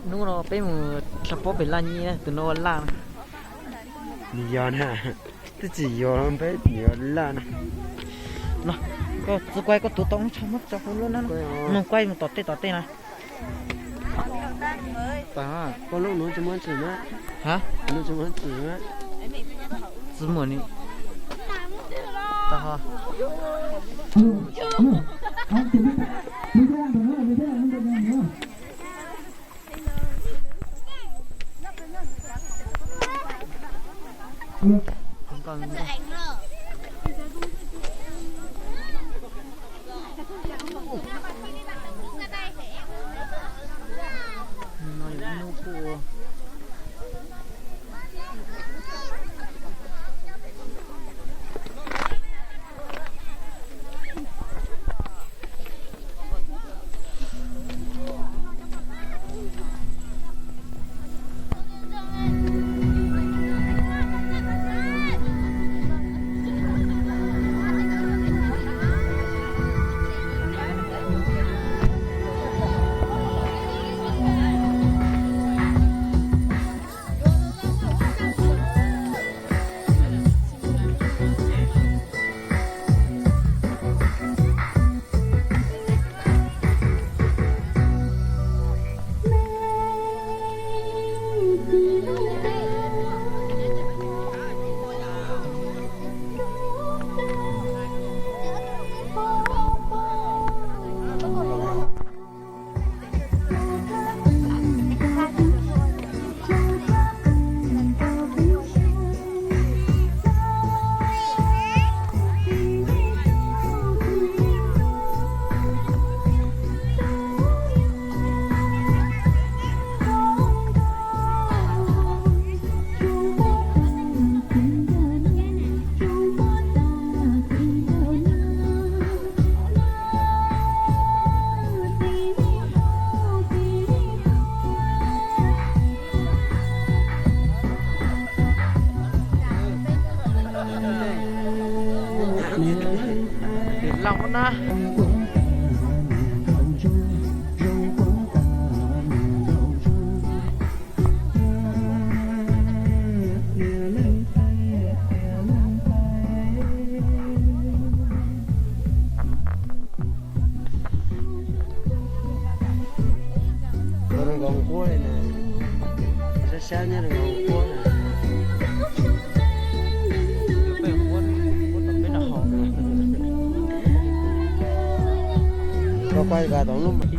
Hnub no peb mus tsa pob pem Laj Nyij na, tus no ua Laj na. Nws yog na, twb tsis yog peb yuav Laj na. Los, koj txiv kuai koj tuav tau tsho muab tso hauv lub na. Nug kuai mus tom tej tom tej na. Koj lub nuv tsis muab tsim na. Ha? Nuv tsis muab tsim na. Tsis muaj ni. Tau ho. Los na. Nkaus nqub li na, sab sab nyob nkaus nqub na. Koj kuaj kom tau lub mas.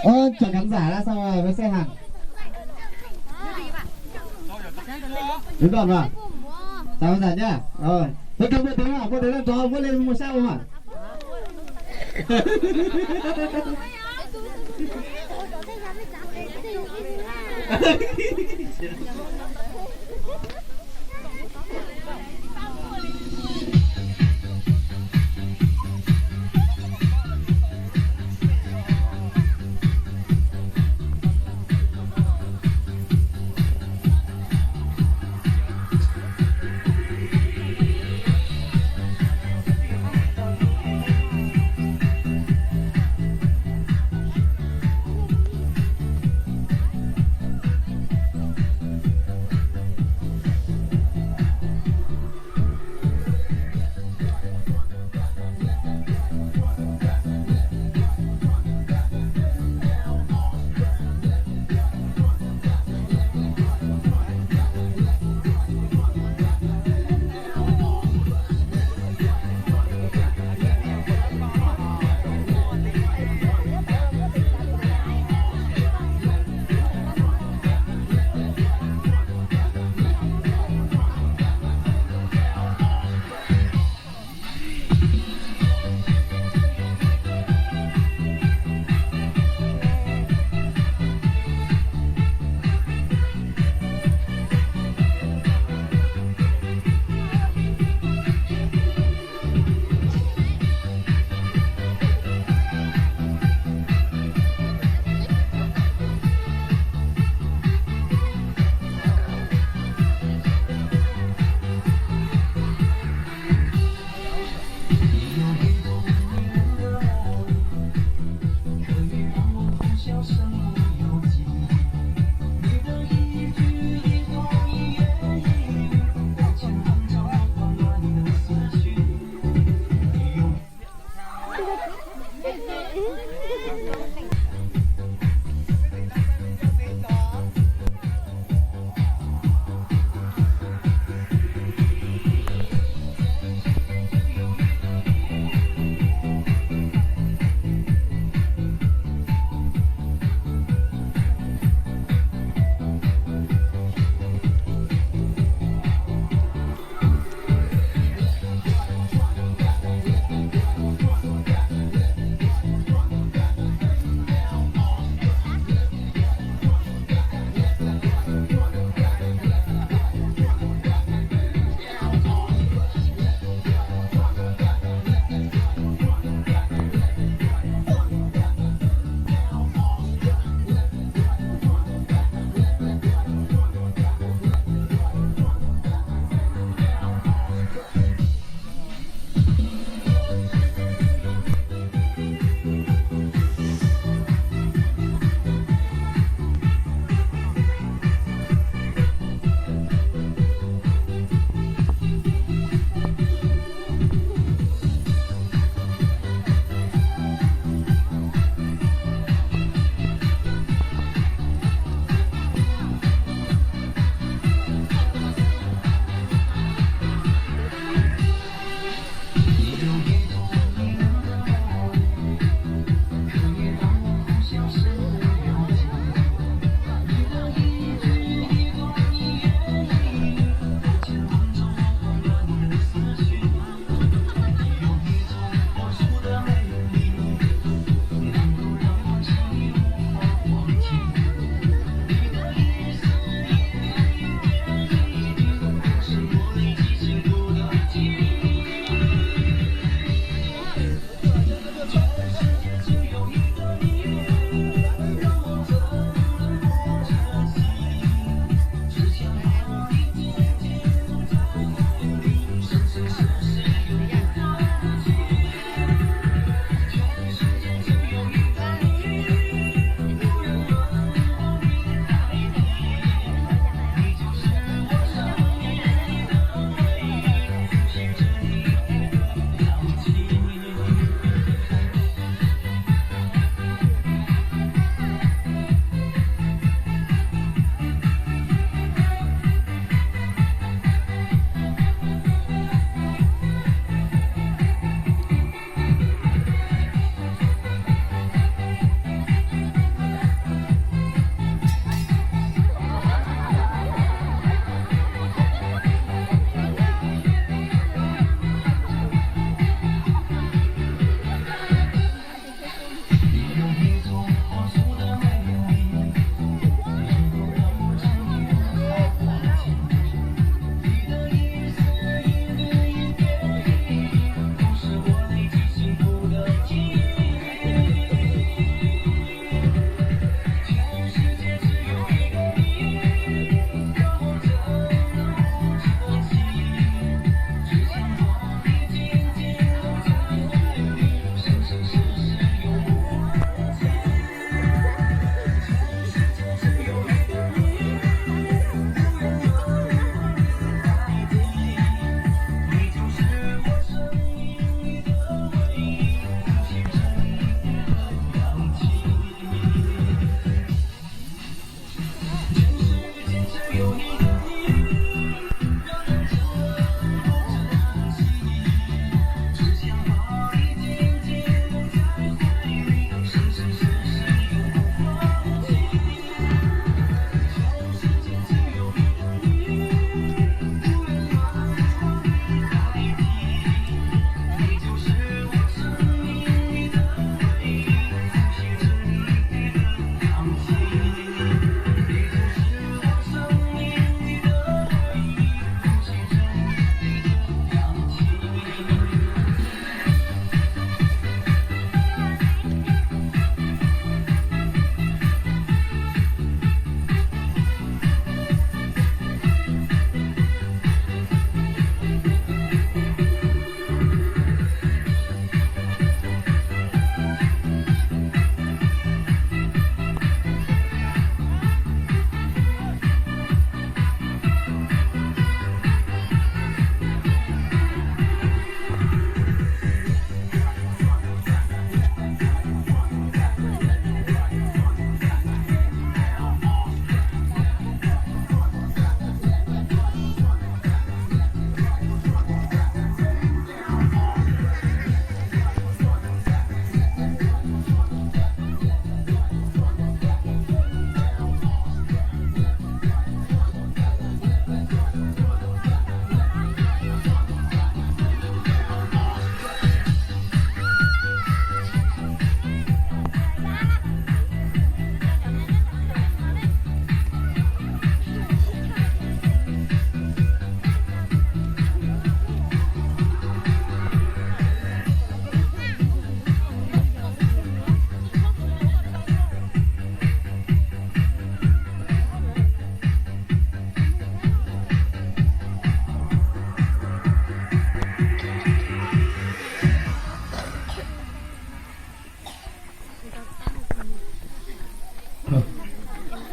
Ơ, chào khán giả đã xong rồi với xe hàng. Đúng rồi mà. Chào khán giả nhá. Rồi. Thế các bạn thấy không? Các bạn thấy đang có, vuốt lên một sao không ạ?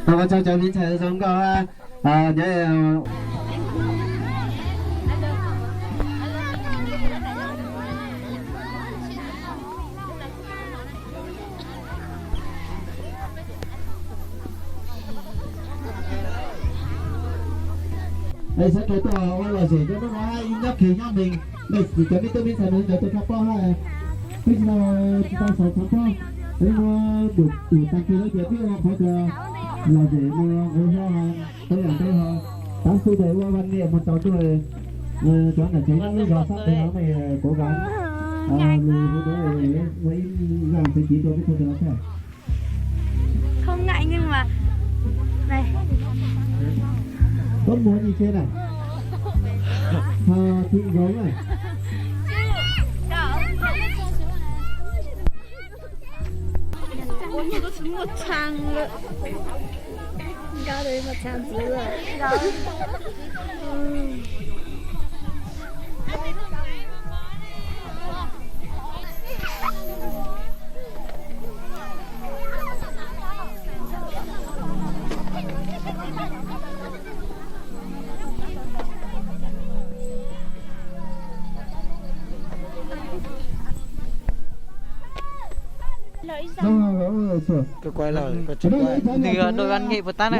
Ua tsaug cov me ntxhais zoo nkauj. Xav tuaj ua lom zem rau hnub no, nyob kiag nyob ntees, nej cov me tub me ntxhais no cov tuaj tshaj plaub hab, peb tsis tau, tsis tau xav tshaj plaub, peb muab tus tag kis lawm ces peb ua qhov lom zem no, ua hlo, peb yam peb ho, tav su tes ua vaj niam mus tau tuaj, cov nam tsev nyob lub zos sab tes no, kuv kam lus hu ua ib zaj txuj ci rau peb tug ntawd thiab. Không ngại nhưng mà này. Có mua gì chưa này? Ờ, chị Dấu này. Ủa, tôi chỉ mua thằng lận. Gạo đấy mà thằng dữ à. Gạo. Nws dua vaj nyem puas tab na?